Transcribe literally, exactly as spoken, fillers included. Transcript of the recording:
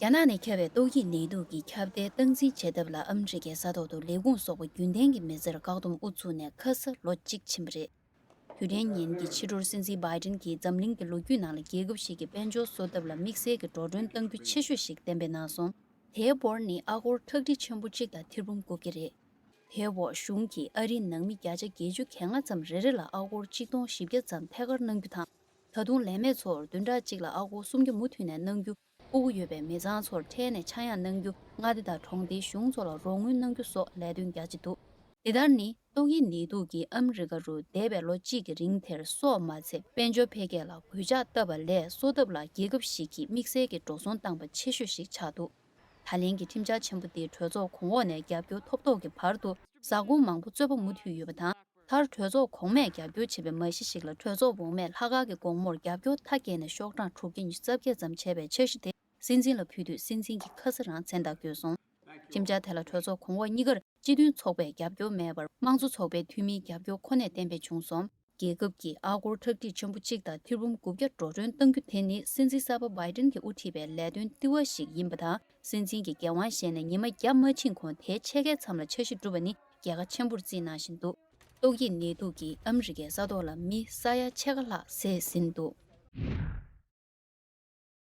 རྒྱ་ནག་ནས་ཁྱབ་པའི་ཏོག་དབྱིབས་ནད་དུག་གི་ཁྱབ་གདལ་སྟངས་འཛིན་བྱེད་ཐབས་ལ་ཨ་མི་རི་ཀའི་ས་ཐོག་ཏུ་ལས་ཁུངས་སོགས་པ་རྒྱུན་ལྡན་གྱི་མི་སེར་བཀག་སྡོམ་དབུ་ཚུགས་ནས་ཁ་ས་ལོ་གཅིག་ཕྱིན་པ་རེད། དུས་དྲན་ཉིན་གྱི་ཕྱི་དྲོར་སྲིད་འཛིན་བྷའི་ཏིན་གྱིས་འཛམ་གླིང་གི་ལོ་རྒྱུས་ནང་ལ་རྒྱལ་ཁབ་ཞིག་གི་དཔལ་འབྱོར་གསོ་ཐབས་ལ་དམིགས་བསལ་གྱི་འགྲོ་གྲོན་གཏང་རྒྱུ་ཆེ་ཤོས་ཤིག་གཏན་འབེབས་གནང་སོང་། དེའི་འབོར་ནི་ཨ་སྒོར་ཁྲག་ཁྲིག་ཆེན་པོ་གཅིག་དང་ཐེར་འབུམ་དགུ་བརྒྱ་རེད། དེའི་འོག་གཞུང་གིས་ཨ་རིའི་ནང་མི་བརྒྱ་ཆ་བརྒྱད་ཅུ་གྱ་ལྔ་ཙམ་རེ་རེ་ལ་ཨ་སྒོར་གཅིག་སྟོང་བཞི་བརྒྱ་ཙམ་ཐད་ཀར་གནང་རྒྱུ་དང་། ད་དུང་ལས་མེད་ཚོར་བདུན་ཕྲག་གཅིག་ལ་ཨ་སྒོར་སུམ་བརྒྱ་མུ་མཐུད་ནས་གནང་རྒྱུ། ཕྲུ་གུ་ཡོད་པའི་མི་ཚང་ཚོར་འཕྲལ་ནས་ཆག་ཡང་གནང་རྒྱུ། མངའ་སྡེ་དང་གྲོང་སྡེའི་གཞུང་ཚོ་ལ་རོགས་དངུལ་གནང་རྒྱུ་སོགས་ལས་དོན་རྒྱ་ཆེ་འདུག་དེ་ལྟར་ནི། ཏོག་དབྱིབས་ནད་དུག་གིས་ཨ་མི་རི་ཀ་རུ་འདས་པའི་ལོ་གཅིག་གི་རིང་དེར་སྲོག་མ་ཚད་དཔལ་འབྱོར་འཕེལ་རྒྱས་ལ་གོད་ཆག་བཏབ་པ་ལས་གསོ་ཐབས་ལ་རྒྱལ་ཁབ་ཞིག་གིས་དམིགས་བསལ་གྱི་འགྲོ་སོང་བཏང་པ་ཆེ་ཤོས་ཤིག་ཆགས་འདུག་ད་ལན་གྱི་ཁྲིམས་འཆར་ཆེན་པོ་དེས་གྲོས་ཚོགས་གོང་འོག་ནས་རྒྱབ་སྐྱོར་ཐོབ་ཐོག་གི་བར་དུ་ཟ་ཁང་མང་པོ་རྩོད་པ་མུ་མཐུད་ཡོད་པ་དང་། མཐར་གྲོས་ཚོགས་གོང་མས་རྒྱབ་སྐྱོར་བྱས་པའི་མ་གཞི་ཞིག་ལ་གྲོས་ཚོགས་འོག་མས་ལྷག་དཀར་གྱི་དགོང་མོར་རྒྱབ་སྐྱོར་མཐའ་བསྐྱལ་ནས་ཤོག་གྲངས་དྲུག་བརྒྱ་ཉི་ཤུ་རྩ་བརྒྱད་ཙམ་བྱས་པའི་འཆར་གཞི་དེ་སྲིད་འཛིན་ལ་ཕུལ་དུས་སྲིད་འཛིན་གྱིས་ཁ་སང་རང་མཚན་རྟགས་བཀོད་སོང་། ཁྲིམས་འཆར་དེ་ལ་གྲོས་ཚོགས་གོང་འོག་གཉིས་ཀར་སྤྱི་མཐུན་ཚོགས་པས་རྒྱབ་སྐྱོར་མེད་པར་དམངས་གཙོ་ཚོགས་པའི་འཐུས་མིའི་རྒྱབ་སྐྱོར་ཁོ་ནས་གཏན་འབེབས་བྱུང་སོང་། རྒྱལ་ཁབ་ཀྱིས་ཨ་སྒོར་ཁྲག་ཁྲིག་ཆེན་པོ་གཅིག་དང་ཐེར་འབུམ་དགུ་བརྒྱ་འགྲོ་གྲོན་གཏང་རྒྱུ་དེ་ནི་སྲིད་འཛིན་གསར་པ་བྷའི་ཏིན་གྱིས་དབུ་ཁྲིད་པའི་ལས་དོན་ལྟེ་བ་ཞིག་ཡིན་པ་དང་། སྲིད་འཛིན་གྱི་འགན་དབང་བཞེས་ནས་ཉི་མ་བརྒྱ་མ་ཕྱིན་གོང་དེའི་ཕྱེད་ཀའི་མཚམས་ལ་འཆར་གཞི་གྲུབ་པ་ནི་རྒྱལ་ཁ་ཆེན་པོར་བརྩིས་གནང་བཞིན་འདུག་ཏོག་དབྱིབས་ནད་དུག་གིས་ཨ་མི་རི་ཀའི་ས་ཐོག་ལ་མི་ས་ཡ་ཕྱེད་ཀ་ལྷག་བསད་ཟིན་འདུག